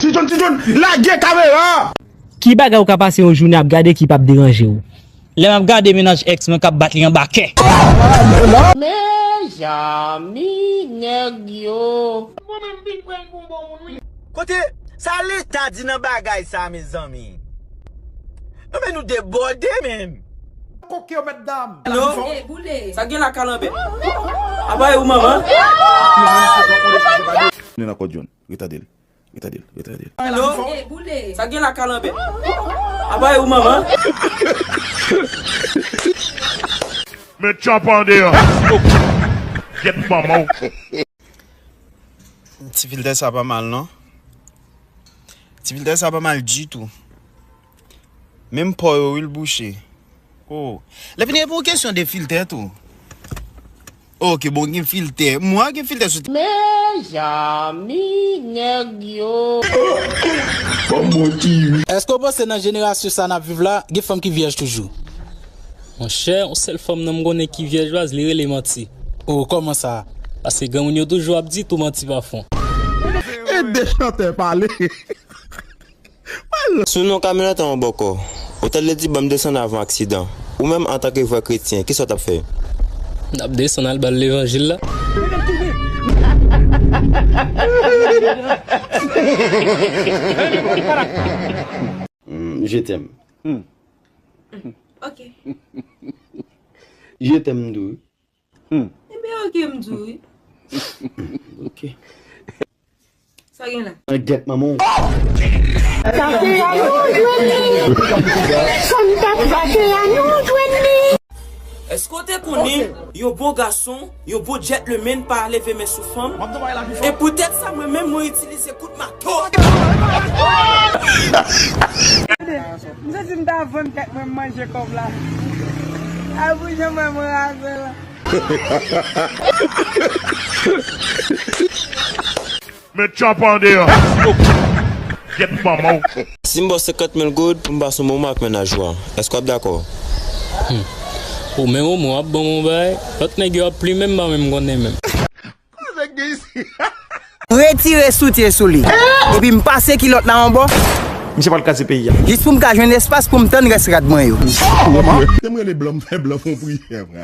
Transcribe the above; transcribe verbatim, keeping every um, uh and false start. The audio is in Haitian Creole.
Ti John, Ti John, lage kamera! Ki bagay ou ka pase yon jounen ap gade ki p ap deranje w? Lè m ap gade mennaj èks mwen k ap bat li anba kè. Mezanmi, nèg yo. Mwen menm vin pran pou m bon moun, wi. Kote sa leta di nan bagay sa, mezanmi? Non, men nou debòde menm. Koke yo, mèt dam. Alo? Sa gen la, Kalanbè? Apa e ou, manman? Nen nan kò John. Retade l. Retade l. Retade l. Alo? Sa gen la, Kalanbè? Apa e ou, manman? Met tchòp an deyò. Gyèt manman w. Ti filtè sa pa mal, non. Ti filtè sa pa mal ditou. Menm pò yo, wi, l bouche. Oh. Lè fini, e pou yon kesyon de filtè tou. Ok, bon, gen filtè. Mwen gen filtè sou. Mezanmi, nèg yo. Èske w panse nan jenerasyon sa n ap viv la, gen fanm ki vyèj toujou? Monchè, yon sèl fanm nan m konnen ki vyèj baz, li rele Manti. Oh, kòman sa? Paske granmoun yo toujou ap di tou manti pa fon. E de chantè pale. Sou non kamyonèt an yon bòkò. Ou ta dwe di ban m desann avan aksidan. Ou menm antanke vrè kretyen, kisa w t ap fè? M t ap desann al ba l levanjil la. Hmm, je t'aime. Hmm. Ok. Je t'aime tou. Hmm. Ebyen, ok, m di w wi. Ok. Sa gen la? An gyèt manman w. Sa se a nou jwenn li. Fanm tèt sa se a nou jwenn li. Èske w te konnen yon bon gason, yon bon gentleman pa leve men sou fanm? E poutèt sa, mwen menm, mwen itilize kout mato. M santi m ta vann tèt mwen, m manje kòb la. A pou jan mwen, mwen raze la. Met tchòp an deyò. Gyèt manman w. Si m ba w senkant mil goud pou m pase yon moman ak mennaj ou a, èske w ap dakò? Hmm. Ou menm omwen w ap ban m yon bagay, lòt nèg yo ap plimen m, m pa menm konnen menm. Retire soutyen sou li. Epi m pase kilòt la anbò. Misye pral kraze peyi a. Jis pou m ka jwenn espas pou m tann rès rad mwen yo. Kòman? Te m rele blan, m fè blan fè yon priyè, frè.